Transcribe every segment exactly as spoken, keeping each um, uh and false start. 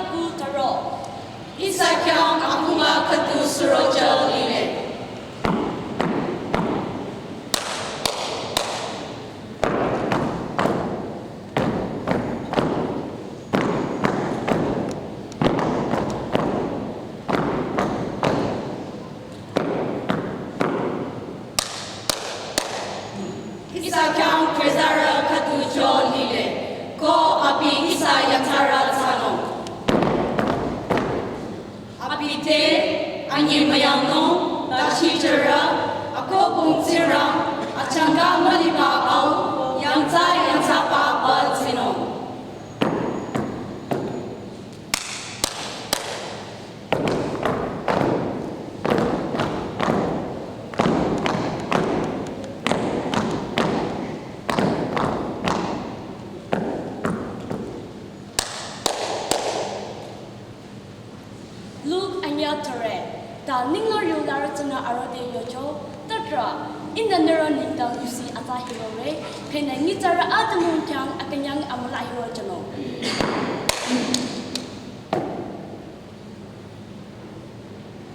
Ku taro. Ihsa khyang akhunga khüdu surocho lile. Ihsa khyang kezarü khüdu cho lile, ko abi ihsa yathsarü thsanung. Abi te, anyi müyangnung, tashi jürü, akohbong Tsingrang, achangka müliba au, yangthsa yangthsaba ba tsinung. Luk anyüh thüre, ta ninglang yularü tsünü arode yocho, tatra, ihnü nührü nengdang yusi atsa hirore, pene nyitsarü atümung khyang akünyang amüla hiro jünung.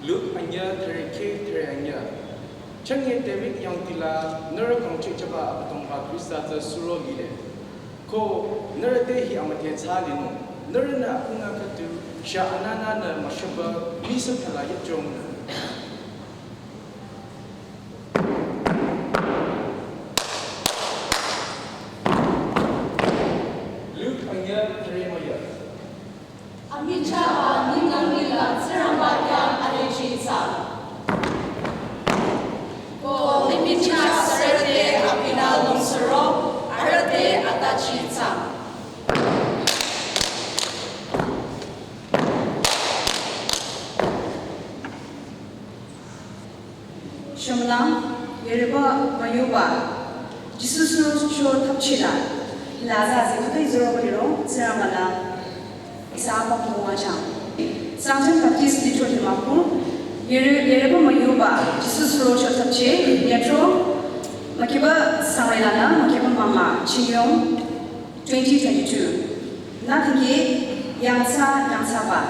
Luk anyüh thüre keh thüre anyüh. Chünye David yangdila nührü kangchehchaba Abüdongba Khrista tsü suro lile. Ko nührü te hi amüdhe thsa linung. Nührünü akhunga khüdu sha anananü müshaba misü phala yajong. Luk anyüh thüre müyü. Amichahba ninglang nila Tsingrangba khyang arechi thsa. Ko limih chah sürüte abinü lungsuro, arüh te atachi thsa. Shümülang, yüreba müyuba, Jisu surocho thapchila, hila za zi kutai zuro baliro, Tsingrangba-nü ihsa apüm müwachang. Sangtam Baptist Lithro Dimapur, yüre-, yüreba müyuba, Jisu surocho thapchi, nyatro, mükiba sangre lanü, mükiba mama, Chinyong, twenty twenty-two. Nü thingi, yangthsa, yangthsaba.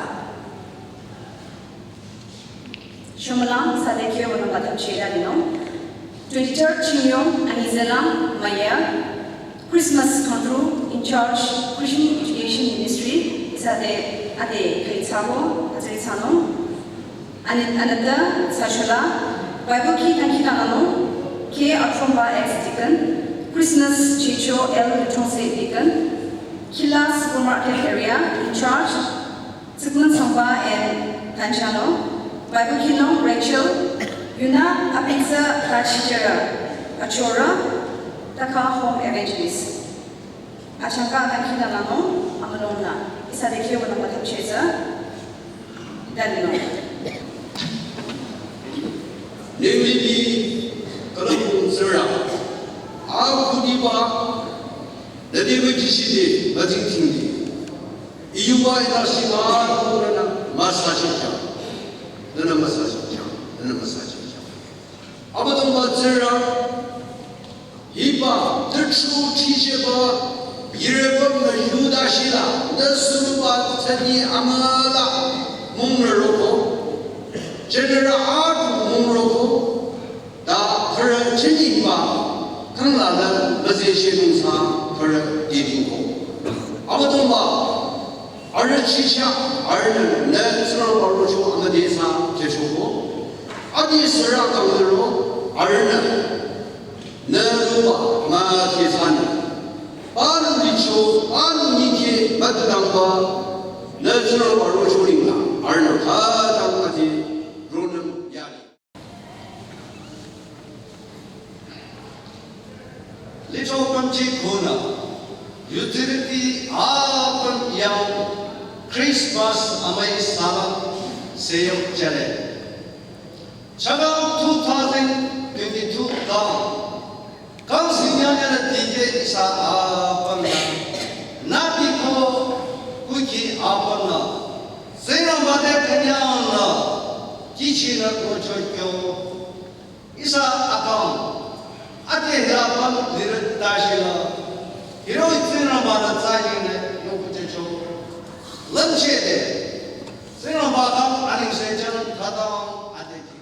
Shümülang, sade kyo wünung batam cheda linung. Twenty-third Chinyong, anyi zelang, müyü. Christmas control, in charge, Christian Education Ministry, sade ade kai thsabo, ade thsanung. Ani-, anata, sashula, Bible ki tangki tanganung, K Atromba ex-deacon, Christmas Chicho L Chongse deacon, Kila Supermarket Area, in charge, Tsikman Sangba and Tanchano, Bible Kinong Rachel, Yuna Apitsa Kachijera, Achora, Taka Home Evangelist. Achangka Akan Kinalano, Amalona, Isa de Kyo Namatam Chesa, Danino. Nengdini, Kalapun Sera, Akudiba, Nadeva Jishide, Bating Tingdi. Iyuba ina shima nana massage cha. Nana massage cha. Nana massage cha. Abüdongba Tsingrang, hiba tütru ticheba, yireba müyuda shila, nü suruba tsani amala, mung roko. General adu mung roko. Ta khürü chünyiba, kangla la müzeh shemingsa khürü didingko. Abüdongba, arüh chicha, arühnü, nü tsürü barocho amüdhesa chechoko. Adi sürü kangdero, arühnü, nü luba, ma chesani. Panu dicho, panu nike, matudangba, nü tsürü barocho lingla, arühnü khatang adi, ronüm yari. Little Panchi Kona, utility apüm yang Christmas amai salam seyok chale. Chagam two thousand twenty-two kang, kang sinyanya na dike isa apüm na, na diko kuki apüm na, seyna mate kanyang na, kichi na kocho kyo. Isa akang, ate hirapan lirit tashila, hiro itsinra mana tsayine yokuchecho. Lümchehde, Tsingrangba kang anengse jang khütang adeki.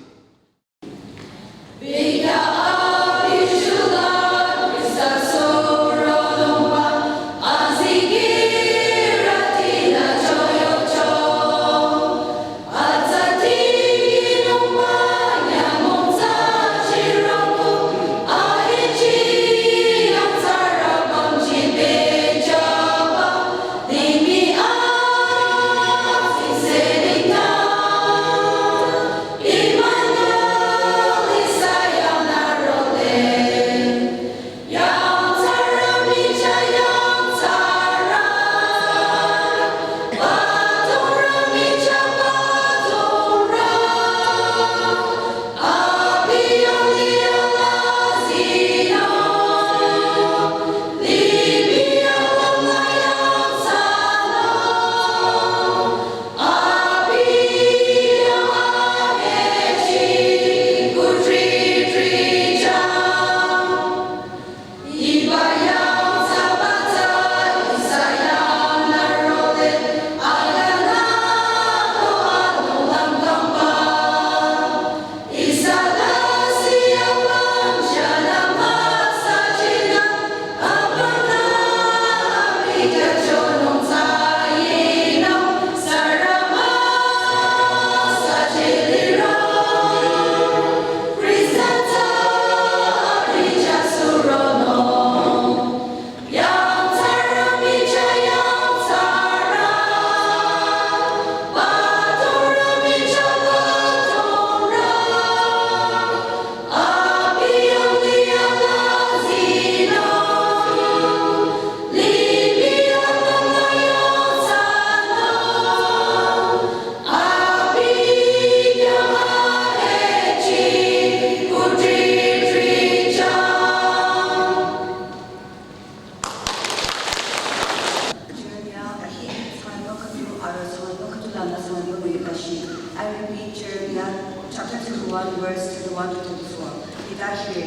Jeremiah ahi tsanyo khüdu arü tsanyo khüdu lanü tsanyo müyubashi. I repeat Jeremiah chapter thirty-one, verse thirty-one to thirty-four. Hita hire.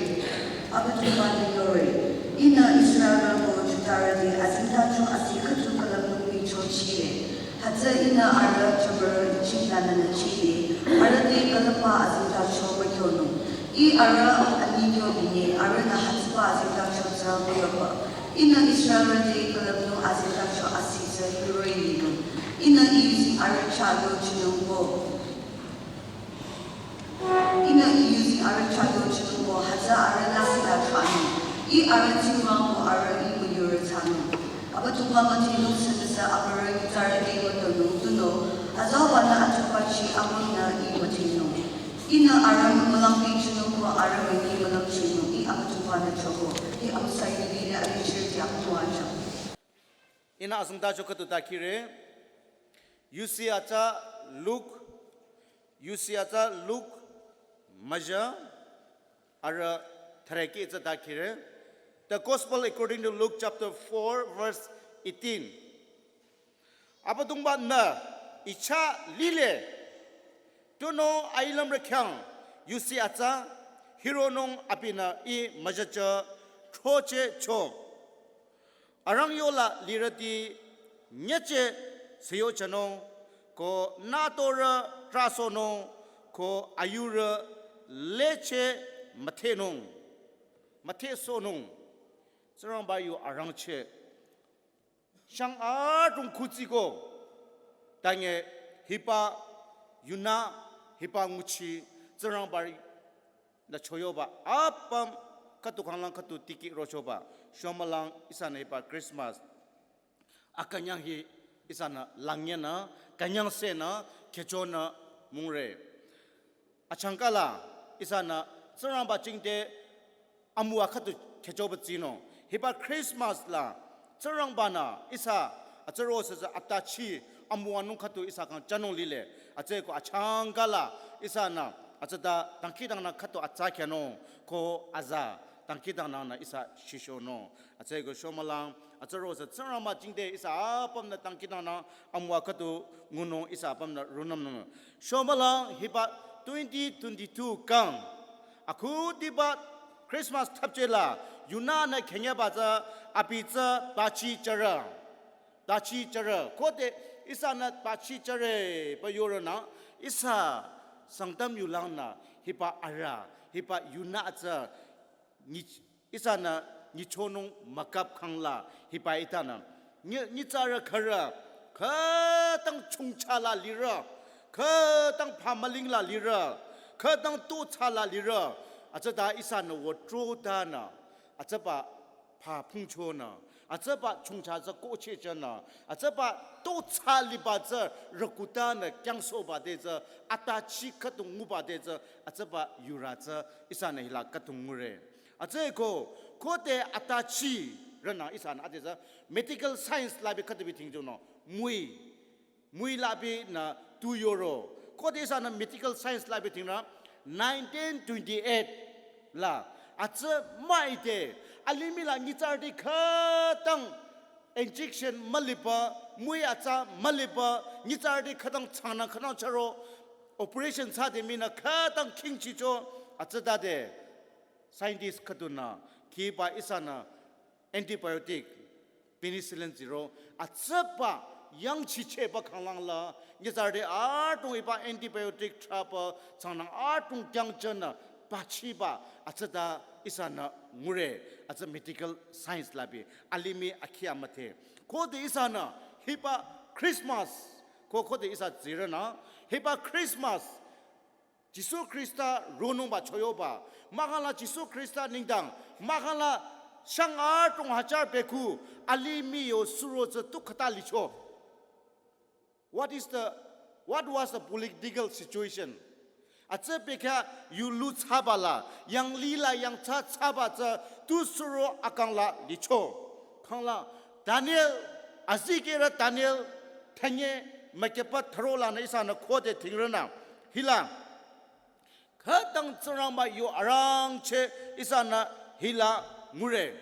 Abüdongba-nü yore. Ihnü Israelrü ko Judarü te azengtacho asi khüdu külüpnung michochire. Hütsü ihnü arüh jübürü Ijip lanü nüchide, arüh te külüpba azengtacho mükyonung. Ih arüh anyingyo ine, arühnü hütsüba azengtacho tsü müyoba. Ihnü Israelrü te külüpnung azengtacho asi tsü hiroh-i linung. Ihnü I yuzi arüh chah yochinung ko. Ihnü I yuzi arüh chah yochinung ko hütsü arüh lasih la thranung. Ih arüh Tsingrang ko arüh I müyurü thsanung. Abüdongba müdhenung sünüsü abürü nyitsarü te müdhenung tunüo. Azaubanü atübachi amünü I müdhenung. Ihnü arüh mülangpichinung ko arüh münyi mülangchinung. Ih Abüdongba-nü choko. Ih amüsa yuli le alichirti Abüdongba-nü choko. Ihnü azengtacho khüdu ta kire. Yusi atsa Luk, yusi atsa Luk, müja, arüh thüreki atsa ta kire. The Gospel according to Luke chapter four, verse eighteen. Abüdongba-nü I chah lile, tunüo ailümrü khyang yusi atsa hironung abinü I müjacho throchehcho. Arang yola lirüti nyecheh seyochanung, ko nütorü trahsohnung, ko ayurü lecheh müdhenung, müdhesohnung. Tsingrangba yu arangcheh. Shang adrong khutsiko. Tange hiba yunü, hiba nguchi, Tsingrangba nü choyoba apüm khüdu khanglang khüdu tikeh rochoba. Shomülang ihsanü hiba Christmas akünyang hi ihsanü langyenü, künyangsehnü, khechonü mungre. Achangkala ihsanü Tsingrangba jingte amüwa khüdu khechoba tsinung. Hiba Christmas la Tsingrangba-nü ihsa atsüro süsü atachi amüwanung khüdu ihsa khyang thsanung lile. Atsüko achangkala ihsanü atsüta dangkhidangnang khüdu atsa khyünung ko aza dangkhidangnangnü ihsa shishonung. Atsüko shomülang atsüro sü Tsingrangba jingte ihsa apümnü dangkhidangnang amüwa khüdu ngunung ihsa apümnü rungnümnung. Shomülang hiba twenty twenty-two kang akhudiba Christmas thapcheh la yunünü khenyaba tsü abi tsü bachi chara. Tachi chara, khode ihsanü tachi chare pü yorünü, ihsa Sangtam yulangnü, hiba ara, hiba yunü tsü, nyi-, ihsanü nyichonung mükap khangla, hiba itanü. Nyi-, nyitsarü khürü, khütang chungcha la lirü, khütang pamaling la lirü, khütang tocha la lirü, atsüta ihsanü wütro tanü, atsüba pha phungchonü, atsüba chungcha tsü kohchehchonü, atsüba tocha liba tsü rükutanü kyangsohba te tsü, atachi khüdu nguba te tsü, atsüba yurü tsü, ihsanü hila khüdu ngure. Atsüko, khode atachi rünü ihsanü ade tsü, medical science la bi khüdu bi thingchonü, mui, mui la binü tu yoro. Khode ihsanü medical science la bi thingrü nineteen twenty-eight la. Atsü müide. Alimih la nyitsarüti khütang injection müliba, mui atsa müliba, nyitsarüti khütang changnü khütang charo. Operation thsade minü khütang khingchicho. Atsütade. Scientist khüdunü, kiba ihsanü antibiotic, penicillin ziro, atsüba yangchichehba khanglangla, nyitsarüti adrong hiba antibiotic traba, changnang adrong kyangchanü, bachiba, atsüta ihsanü ngure, atsü medical science la bi, alimih akhi amüdhe. Khode ihsanü, hiba Christmas, ko khode ihsa zirünü, hiba Christmas, Jisu Khrista ronungba choyoba. Mahkhangla Jisu Khrista nengdang. Mahkhangla shang adrong hajar bekhu. Alimih yo suro tsü tu khüta licho. What is the, what was the political situation? Atsü bekhyah yulu thsaba la, yangli la yangthsa thsaba tsü tu suro akang la licho. Khangla, Daniel, azikehrü Daniel, thanye, mükehba tharo lanü ihsanü khode thingrünü. Hila, khütang Tsingrangba yo arangcheh ihsanü hila ngure.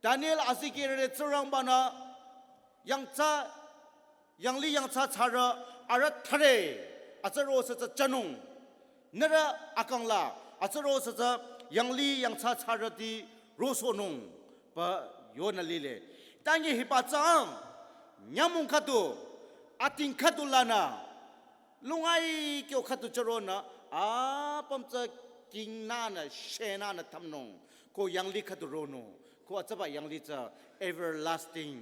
Daniel azikehrü Tsingrangbanü yangthsa, yangli yangthsa thsarü arüh thare atsü ro sü tsü chanung. Nührü akang la atsü ro sü tsü yangli yangthsa thsarüti rosohnung pü yonü lile. Tangi hiba tsang nyümong khüdu, ating khüdu lanü, lungai kyo khüdu charonü, apüm tsü kingnünü, shenünü thamnung, ko yangli khüdu ronung, ko atsüba yangli tsü everlasting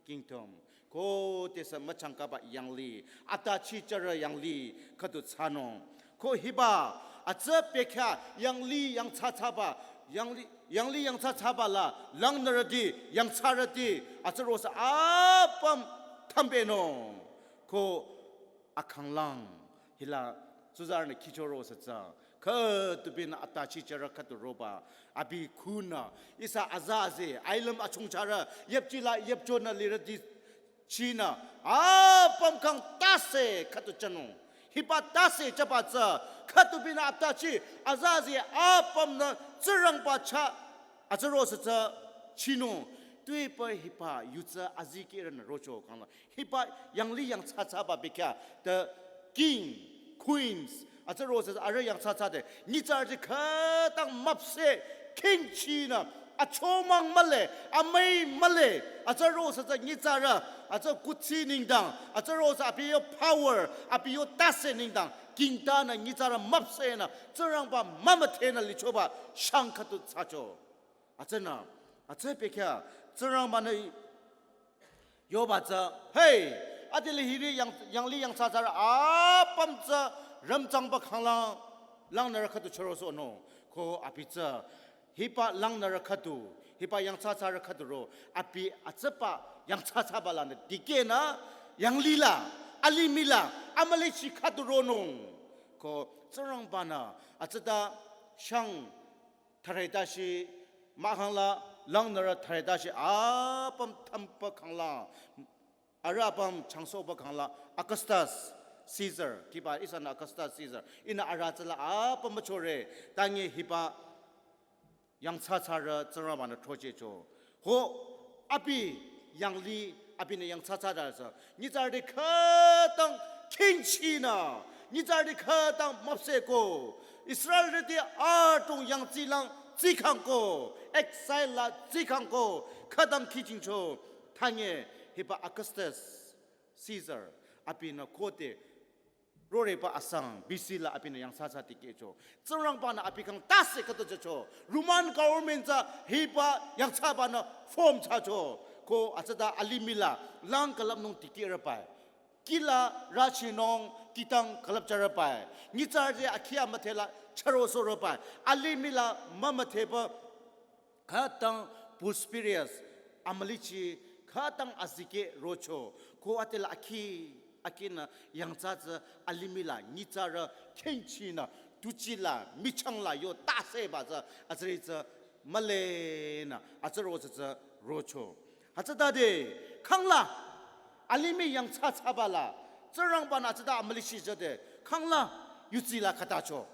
kingdom, ko tesü müchangkaba yangli, atachi chara yangli khüdu thsanung. Ko hiba, atsü bekhyah yangli yangthsa thsaba, yangli, yangli yangthsa thsaba la, langnürüti, yangthsarüti, atsü ro sü apüm thambenung. Ko akhanglang, hila, tsuzarünü khichoro sü tsü, khüdu binü atachi chara khüdu roba, abi khunü, ihsa aza aze, ailüm achungcharü, yüpjila yüpchonü lirüti, chinü, apüm kang tase khüdu chanung. Hiba tase chaba tsü, khüdu binü atachi, aza aze, apümnü Tsingrangba chah, atsü ro sü tsü, chinung. Tuepü hiba yu tsü azikehrünü rocho khangla. Hiba yangli yangthsa thsaba bekhyah, the king, queens, atsü ro sü arüh yangthsa thsade, nyitsarüti khütang müpseh, khingchinü, achomang mühle, amüi mühle, atsü ro sü tsü nyitsarü, atsü kuthsi nengdang, atsü ro sü abi yo power, abi yo tase nengdang, kingtanü nyitsarü müpsehnü, Tsingrangba mümüdhenü lichoba, shang khüdu thsacho. Atsünü, atsü bekhyah, Tsingrangbanü yoba tsü, hey, adile hiri yang, yangli yangthsa thsarü apüm tsü rümtsangba khanglang, langnürü khüdu chürosohnung, ko abi tsü, hiba langnürü khüdu, hiba yangthsa thsarü khüdu ro, abi atsüba yangthsa thsaba lanü dikehnü, yangli la, alimih la, amülichi khüdu ronung, ko Tsingrangbanü, atsüta shang thare tashi, mahkhangla langnürü thare tashi, apüm thampa khangla, arüh apüm changsohba khangla, Augustus Caesar, kiba ihsanü Augustus Caesar, ihnü arüh tsüla apüm müchore, tangi hiba yangthsa thsarü Tsingrangbanü throchehcho. Ho, abi yangli, abinü yangthsa thsarü sü. Nyitsarüti khütang khingchinü. Nyitsarüti khütang müpsehko. Israelrüti adrong yangtsilang tsikhangko. Exile la tsikhangko. Khütang khichingcho. Thanye, Hiba Augustus Caesar abinü khode roreba asang B C la abinü yangthsa thsa tikehcho. Tsingrangbanü abi khyang tase khüdu jücho. Roman government tsü hiba yangthsabanü form thsacho. Ko hütsüta alimih la lang külüpnung tikehrebai. Kih la rüchinung kihtang külüpjürebai. Nyitsarüti akhi amüdhe la chürosohrebai. Alimih la mümüdheba khütang prosperous, amülichi khütang azikeh rocho. Ko hütsüla akhi, akhinü yangthsa tsü alimih la nyitsarü khingchinü tuchi la michang la yo taseba tsü hütsüri tsü mülenü hütsüro tsü tsü rocho. Hütsütade khangla alimih yangthsa thsaba la Tsingrangbanü hütsüta amülichi jüde khangla yudsi la khatacho.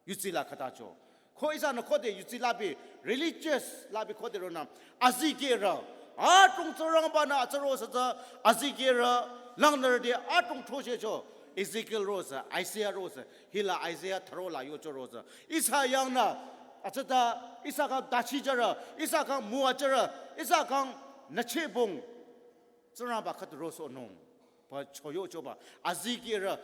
Yudsi la khatacho. Ko ihsanü khode yudsi labi religious labi khode ronü azikehrü. Adrong Tsingrangbanü hütsüro sü tsü azikehrü langnürüti adrong throchehcho. Ezekiel ro sü, Isaiah ro sü, hila Isaiah thüro la yocho ro sü. Ihsa yangnü hütsüta, ihsa khyang dachijürü, ihsa khyang müwajürü, ihsa khyang nüchehbong Tsingrangba khüdu rosohnung. Ba choyochoba. Azikehrü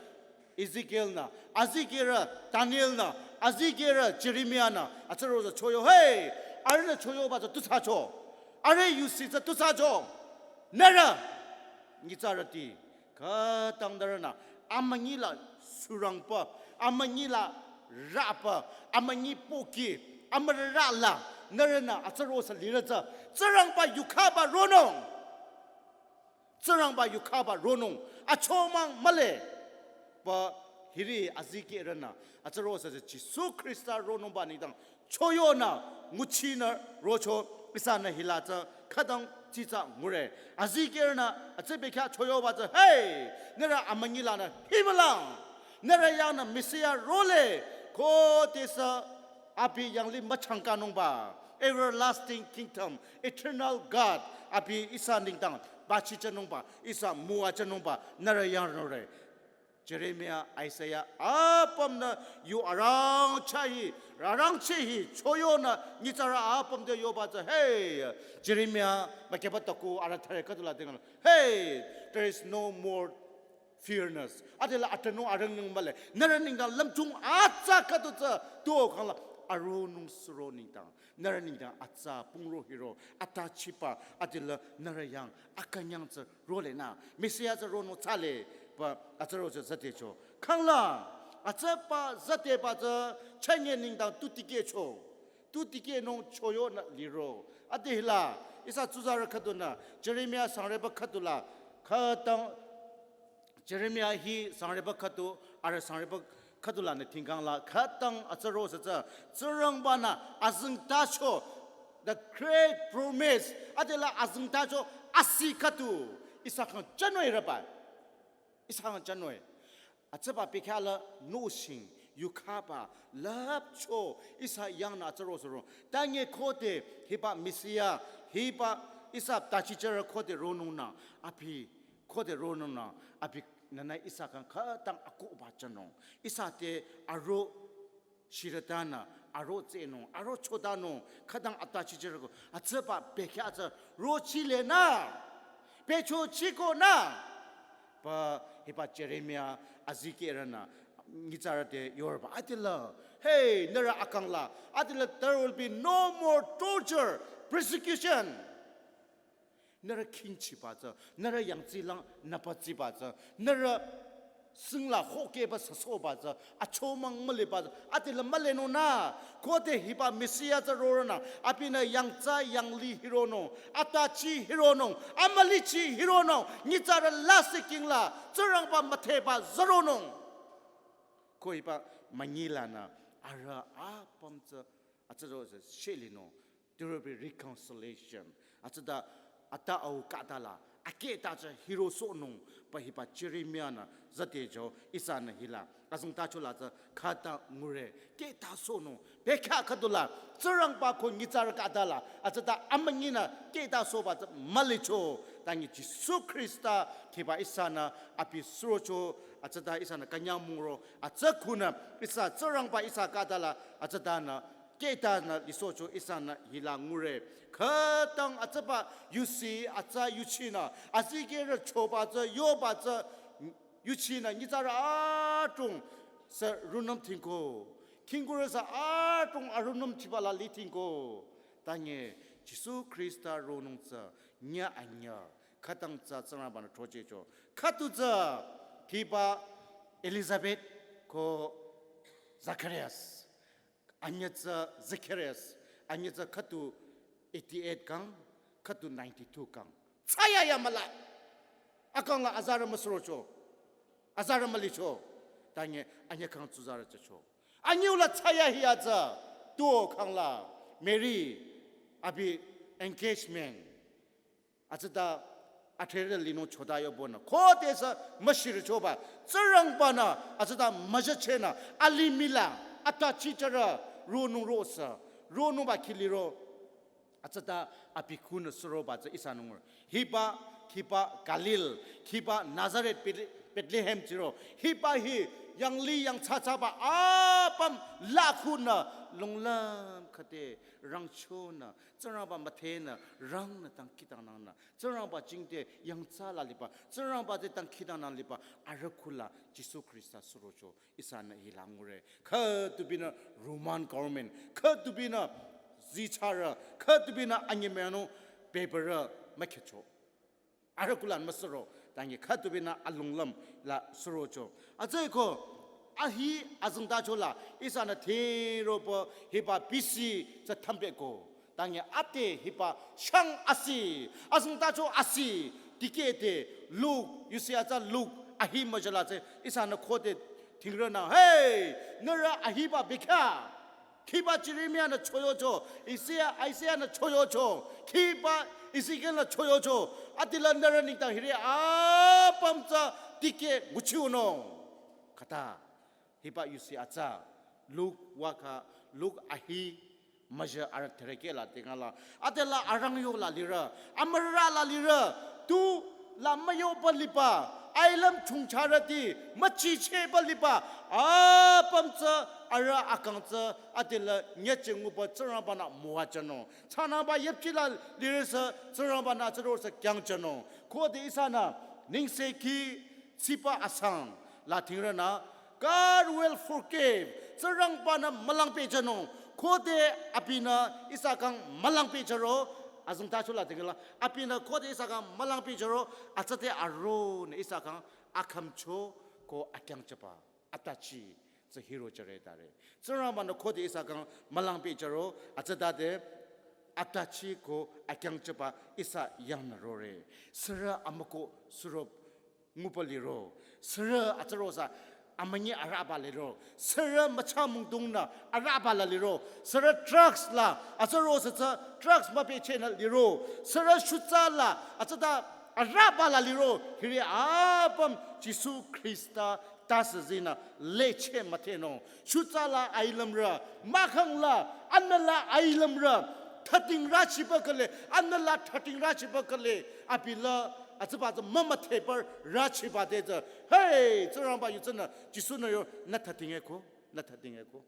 Ezekiel nü, azikehrü Daniel nü, azikehrü Jeremiah nü, hütsüro tsü choyo. Hey, arühnü choyoba tsü tu thsacho. Arüh yudsi tsü tu thsacho. Nührü nyitsarüti khütang nührünü amünyi la surangba, amünyi la rüba, amünyi pohki, amürü la nührünü hütsüro sü lirü tsü Tsingrangba yukhaba ronung. Tsingrangba yukhaba ronung achomang mühle. Ba hiri azikehrünü hütsüro sü Jisu Khrista ronungba nengdang choyonü nguchinü rocho. Ihsanü hila tsü khütang tsitsa ngure. Azikehrünü hütsü bekhyah choyoba tsü, hey, nührü amünyi lanü himülang. Nührü yangnü Messiah role, khodesü abi yanglih müchangkanungba, everlasting kingdom, eternal God, abi ihsa nengdang bachijünungba, ihsa müwajünungba nührü yang rore. Jeremiah, Isaiah apümnü yu arangcheh hi, arangcheh hi choyonü nyitsarü apüm te yoba tsü, hey, Jeremiah mükehba taku arüh thüre khüdula dingla, hey, there is no more fearness. Hütsüla atünung arüngnung mühle. Nührü nengdang lümchung atsa khüdu tsü tuo khangla aronung suro nengdang. Nührü nengdang atsa pungro hiro, atachiba, hütsüla nührü yang akünyang tsü rolenü. Messiah tsü ronung thsale, ba hütsüro tsü züdecho. Khangla, hütsüba züdeba tsü chünye nengdang tu tikehcho. Tu tikehnung choyonü liro. Hütsüla, ihsa tsuzarü khüdunü, Jeremiah sangreba khüdula, khütang Jeremiah hi sangreba khüdu, arüh sangreba khüdu lanü tingkang la, khütang hütsüro sü tsü, Tsingrangbanü azengtacho, the great promise, hütsüla azengtacho, asi khüdu, ihsa khyang jünung rebai. Ihsa khyang jünung. Hütsüba bekhyah la nohsheng, yukhaba, lüpcho, ihsa yangnü hütsüro sü ro. Tanye khode, hiba Messiah, hiba ihsa dachijürü khode ronungnü, abi khode ronungnü, abinünü ihsa khyang khütang akohba jünung. Ihsa te aro shiratanü, aro tsehnung, aro chotanung, khütang adachijürü ko, hütsüba bekhyah tsü rochilenü, bechochikonü. Ba hiba Jeremiah azikehrünü, nyitsarü te yorba, hütsüla, hey, nührü akang la, hütsüla there will be no more torture, persecution. Nührü khingchiba tsü, nührü yangtsi lang nüpatsiba tsü, nührü singla hokehba süsohba tsü, achomang müliba tsü, hütsüla mülinungnü, khode hiba Messiah tsü roronü, abinü yangtsa yanglih hironung, atachi hironung, amülichi hironung, nyitsarü lasih kingla, Tsingrangba müdheba züronung. Ko hiba münyi lanü, arüh apüm tsü, hütsüro tsü shelinung. There will be reconciliation. Hütsüta ata au khatala, akehta tsü hirosohnung, ba hiba Jeremiah nü züdecho ihsanü hila. Azengtacho la tsü khüta ngure, kehtasohnung. Bekhyah khüdula, Tsingrangba ko nyitsarü khatala, hütsüta amünyinü kehtasohba tsü mülicho, tanye Jisu Khrista, hiba ihsanü abi surocho, hütsüta ihsanü künyang mungro, hütsü khunü, ihsa Tsingrangba ihsa khatala, hütsütanü, Keta nü lisohcho ihsanü hila ngure. Khütang atsaba yusi atsa yuchinü. Azikehrü choba tsü yoba tsü yuchinü nyitsarü adrong sü rungnüm tingko. Khingkurü sü adrong arungnüm chiba la li tingko. Tange Jisu Khrista ronung tsü nyü anyü. Khütang tsü Tsingrangba-nü throchehcho. Khüdu tsü hiba Elizabeth ko Zacharias. Anyü tsü Zacharias, anyü tsü khüdu eighty-eight kang, khüdu ninety-two kang. Thsayahiya müla. Akang la azarü müsurocho. Azarü mülicho. Tange anyü kang tsuzarü chacho. Anyü la thsayahiya tsü tuo kang la Mary abi engagement. Atsüta athrerü linung chota yobonü. Khodesü müshirüchoba. Tsingrangba-nü atsüta müjüchehnü alimih la atachi charü ronung rosü. Ronungba khiliro. Atsüta abi khunü suroba tsü ihsa nungur. Hiba, hiba Galil, hiba Nazareth, Beth-, Bethlehem chiro. Hiba hi yangli yangthsathsaba apüm la khunü lunglüm khüde rangchonü Tsingrangba müthehnü rangnü dangkhidangnangnü. Tsingrangba jingte yangthsa la liba. Tsingrangba te dangkhidangnang liba. Arüh kuh la Jisu Khrista surocho ihsanü hila ngure. Khüdubinü Roman government. Khüdubinü zicharü. Khüdubinü anyemüyangnung bebürü mükhecho. Arüh kuh la müsuro, tange khüdubinü alunglüm la surocho. Atsüko, ahi azengtacho la, ihsanü theroba hiba B C tsü thambeko. Tange ate hiba shang asi, azengtacho asi, dikehde, Luke, yusi atsa Luke, ahi müjala tsü, ihsanü khode thingrünü, hey, nührü ahiba bekhyah. Hiba Jeremia-nü choyocho, Isaiah, Isaiah-nü choyocho, hiba Ezekiel-nü choyocho, adila nührü nengdang hiri apüm tsü dikeh nguchinung. Khüta, hiba yusi atsa, Luke waka, Luke ahi, müjü arüh therekeh la tingala, adila arangyo la lirü, amürara la lirü, tu la müyoba liba, ailüm chungcharüti, müchichehba liba, apüm tsü, arüh akang tsü, adila nyücheh nguba Tsingrangba-nü müwajünung. Thsanangba yüpchi la lirüsü, Tsingrangba-nü tsürosü kyangchonung. Khode ihsanü, nengsekhi, tsiba asang, la thingrünü, God will forgive. Tsingrangba-nü mülang pehjünung. Khode abinü ihsa kang mülang pehjüro, azengtacho la tingla. Abinü khode ihsa kang mülang pehjüro, atsüde aronü ihsa kang akhümcho ko akyangchaba. Atachi, tsü hiro jüre tare. Tsingrangba-nü khode ihsa kang mülang pehjüro, atsütade atachi ko akyangchaba ihsa yangnü rore. Sürü amüko suro nguba liro. Sürü atsürosa amünyi araba liro. Sürü mücha mungdungnü araba la liro. Sürü drugs la atsürosa tsü drugs müpehchehnü liro. Sürü shutsa la atsüta araba la liro. Hiri apüm Jisu Khrista tase zinü lecheh müthehnung. Shutsa la ailümrü, mahkhang la, anüla ailümrü, thating rüchiba kale, anüla thating rüchiba kale, abi la, atsüba tsü mümüdheba rüchiba te tsü. Hey, Tsingrangba yu tsünü, Jisu-nü yo, nü thating eko, nü thating eko.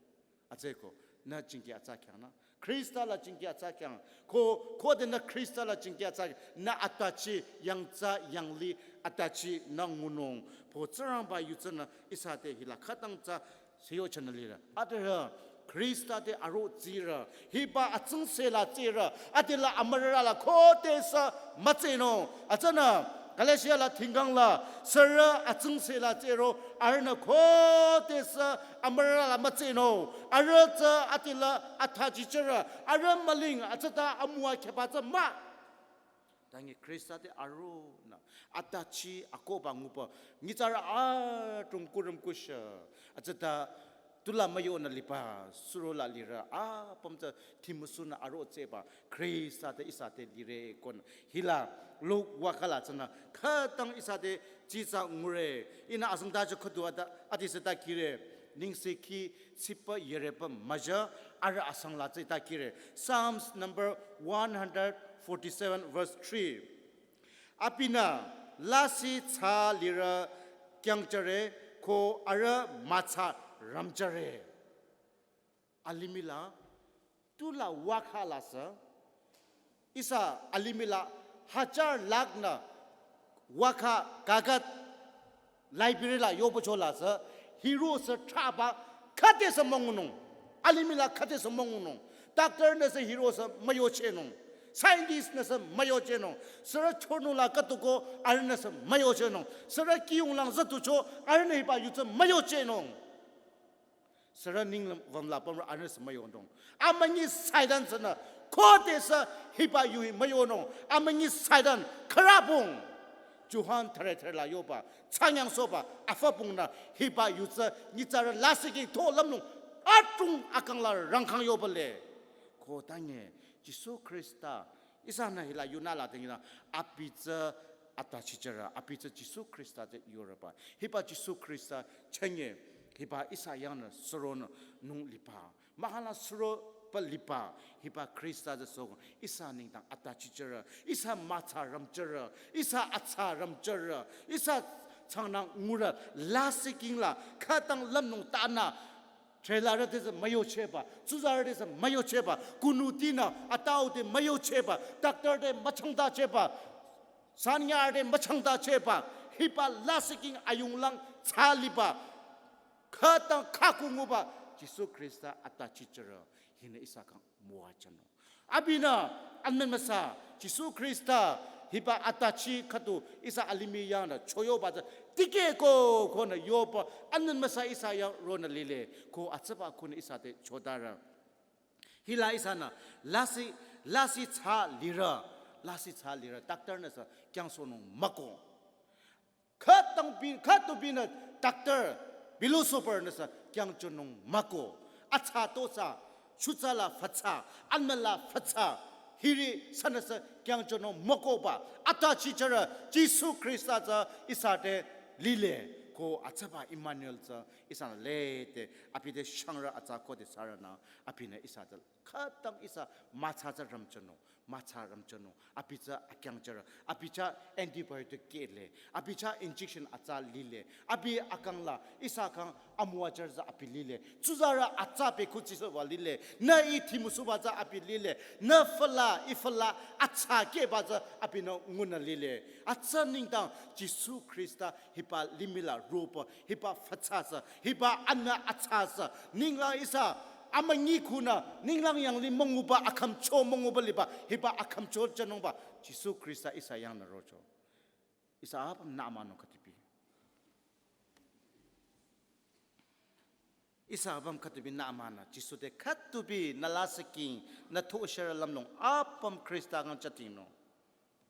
Atsüko, nü jingki atsa kyangnü. Khrista la jingki atsa kyang. Ko, khode nü Khrista la jingki atsa, nü atachi yangthsa yangli atachi nü ngunung. Po Tsingrangba yu tsünü ihsa te hila khütang tsü seyo chanü lirü. Adela Khrista te aro tsirü. Hiba atsingse la tsirü. Adela amürara la khodesü mütsinung. Atsünü Galatia la thingkang la sürü atsingse la tsiro. Arühnü khodesü amürara la mütsinung. Arüh tsü adela atachi chirü. Arüh müling atsüta amüwa kheba tsü mah. Tangi Khrista te aronü, atachi akohba nguba, nyitsarü adrong kurüm kusha, atsüta tula müyonü liba, suro la lirü, apüm tsü thimüsunü aro tseba, Khrista te ihsa te lire konü. Hila, Luk waka la tsünü, khütang ihsa te jitsa ngure, ihnü azengtacho khüdu ata, adisü ta kire, nengsekhi tsiba yireba müjü arüh asang la tsü ta kire. Psalms number one hundred forty-seven verse three. Abinü lasih thsa lirü kyangchare ko arüh mütsa ramchare. Alimih la Tula wakha la sü, ihsa alimih la hajar lakh nü wakha kagat library la yobacho la sü, hiro sü thraba khüte sü müngunung. Alimih la khüte sü müngunung. Doctor nü sü hiro sü müyochehnung. Scientist nü sü müyochehnung. Sürü chonung la khütuko arühnü sü müyochehnung. Sürü kiyung lang zütucho arühnü hiba yu tsü müyochehnung. Sürü ninglang wüm la pümrü arühnü sü müyonung. Amünyi Satan sünü khode sü hiba yu hi müyonung. Amünyi Satan khürübong. Johan thüre thüre la yoba, thsangnyang soba, afü pung nü hiba yu tsü nyitsarü lasih king tho lümnung atung akang la rangkhang yoba le. Ko tange, Jisu Khrista, ihsanü hila yunü la tengi nü, abi tsü atachichara, abi tsü Jisu Khrista tsü yorüba. Hiba Jisu Khrista chünye, hiba ihsa yangnü suronung liba. Mahkhang la suroba liba, hiba Khrista tsü sü ihsa nengdang atachichara, ihsa mütsa rümchara, ihsa atsa rümchara, ihsa changnang ngura lasih king la, khütang lümnung tanü, trailer te sü müyochehba, tsuzarü te sü müyochehba, kunuti nü, atau te müyochehba, doctor te müchangtachehba, sanyar te müchangtachehba, hiba lasih king ayung lang tsü liba, khütang khüku nguba, Jisu Khrista atachichara, hinü ihsa kang müwajünung. Abinü, anmen müsa, Jisu Khrista, hiba atachi khüdu, ihsa alimih yangnü, choyoba tsü, tikeh ko, konü yoba, anmen müsa ihsa yang ronü lile, ko atsaba konü ihsa te chodara. Hila ihsanü, lasih, lasih tsü lirü, lasih tsü lirü, doctor nü sü, kyangsohnung müko. Khütang bi, khüdu binü doctor, philosopher nü sü kyangchonung müko. Atsa tosa, shutsa la fütsa, anmü la fütsa, hiri sünü sü kyangchonung mükoba. Atachichara, Jisu Khrista tsü ihsa te lile. Ko atsaba Emmanuel tsü ihsanü lede, abi te shangrü atsa khode sürünü, abinü ihsa te khütang ihsa mütsa tsü rümchonung. Mütsa rümchonung, abi tsü akyangchara, abi tsü antibiotic kehle, abi tsü injection atsa lile, abi akang la, ihsa kang amüwajüre tsü abi lile, tsuzarü atsa pekhu tsisüba lile, nü ih thimüsuba tsü abi lile, nü füla, ih füla, atsa kehba tsü abinü ngunü lile. Atsa nengdang Jisu Khrista hiba limih la roba, hiba fütsa sü, hiba anü atsa sü, ninglang ihsa amünyi khunü, ninglang yanglih münguba akhümcho münguba liba, hiba akhümcho jünungba, Jisu Khrista ihsa yangnü rocho. Ihsa apüm nü amanung khütibi. Ihsa apüm khütibi nü amanü, Jisu te khütibi nü lasih king, nü thosharü lümnung, apüm Khrista kang chatingnung.